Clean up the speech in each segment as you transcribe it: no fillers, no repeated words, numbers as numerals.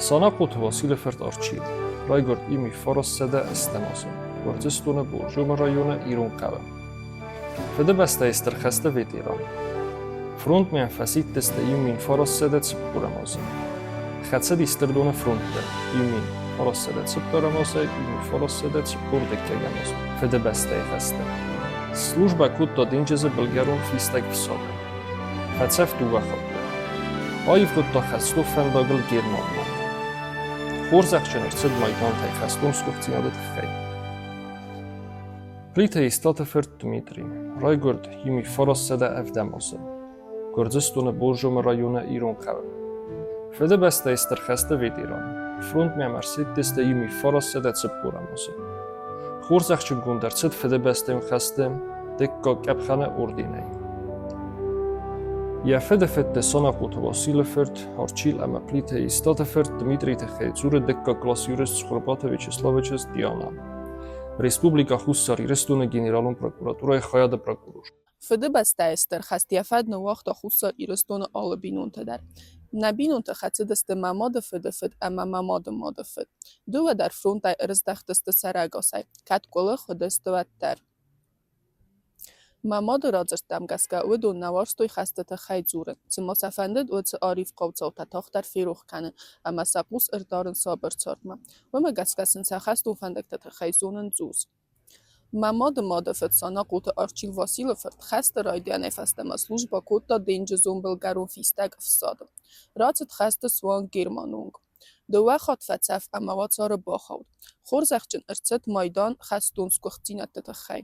Санахъоты Василы фырт Арчил райгуырд 1908 азы Гуырдзыстоны Боржомы районы Ирон хъӕуы. Фыдыбӕстӕйы Стыр хӕсты ветеран. Фронтмӕ фӕсидтысты 1940 азы. Хӕцыди Стырдоны фронтты 1944 азӕй 1942 азы Фыдыбӕстӕйы хӕсты. Службӕ кодта денджызы былгӕрон фистӕг ӕфсады. Фӕцӕф дыууӕ хатты. Аивгъуыдта хӕстон фӕндагыл Германмӕ. Хорзӕхджын ӕрцыд майдантӕй хӕстон сгуыхтдзинады тыххӕй. Плиты Истаты фырт Дмитрий райгуырд 1907 азы Гуырдзыстоны Боржомы районы Ирон хъӕуы. Фыдыбӕстӕйы Стыр хӕсты ветеран, фронтмӕ ӕрсидтысты 1940 азы. Хорзӕхджынгонд ӕрцыд Фыдыбӕстӕйон хӕсты дыккаг къӕпхӕны орденӕй. Йӕ фыды фыдты Санахъоты Василы фырт Арчил ӕмӕ Плиты Истаты фырт Дмитрий тыххӕй дзуры дыккаг класс юрист Цхуырбаты Вячеславы чызг Диана. Республикӕ Хуссар Ирыстоны Генералон прокуратурӕйы хайады прокурор. Фыдыбӕстӕйы Стыр хӕст йӕ фӕд ныууагъта Хуссар Ирыстоны алы бинонтӕ дӕр. Нӕ бинонтӕ хӕцыдысты мӕ мады фыды фыд ӕмӕ мӕ мады мады фыд. Дыууӕ дӕр фронтӕй ӕрыздӕхтысты сӕрӕгасӕй, кӕд къуылых уыдысты, уӕддӕр. Мӕ мады радзырдтӕм гӕсгӕ уыдон нӕ уарзтой хӕсты тыххӕй дзурын, цыма сӕ фӕндыд уыцы ӕривхъау цаутӕ тагъддӕр ферох кӕнын ӕмӕ сӕ хъус ӕрдарын сабыр цардмӕ. Уымӕ гӕсгӕ сын сӕ хӕстон фӕндӕгты тыххӕй зонын цъус. Мӕ мады мады фыд Санахъоты Арчил Василы фырт хӕсты райдианӕй фӕстӕмӕ службӕ кодта денджызон былгӕрон фистӕг ӕфсады. Рацыд хӕсты суанг Германы онг. Дыууӕ хатт фӕцӕф ӕмӕ уацары бахауд. Хорзӕхджын ӕрцыд майдан хӕстон сгуыхтдзинӕдты тыххӕй.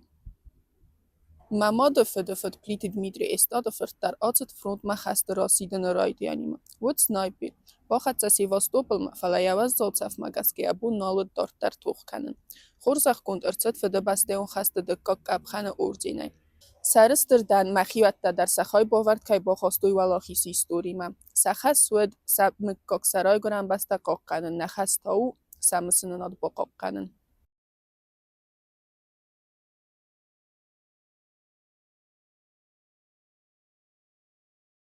Мӕ мады фыды фыд Плиты Дмитрий Эстады фырт дӕр ацыд фронтмӕ хӕсты расидыны райдианимӕ. Уыд снайпер. Бахӕццӕ Севастополмӕ, фӕлӕ йӕ уӕззау цӕфмӕ гӕсгӕ йӕ бон нал уыд дарддӕр тох кӕнын. Хорзӕхгонд ӕрцыд Фыдыбӕстӕйон хӕсты дыккаг къӕпхӕны орденӕй. Сӕрыстыр дӕн, мӕхиуӕттӕ дӕр сӕ хайбавӕрд кӕй бахастой Уӕлахизы историмӕ. Сӕ хӕс уыд сӕ мыггаг сӕ райгуырӕн бӕстӕ хъахъхъӕнын, нӕ хӕс та у сӕ мысынынад бахъахъхъӕнын.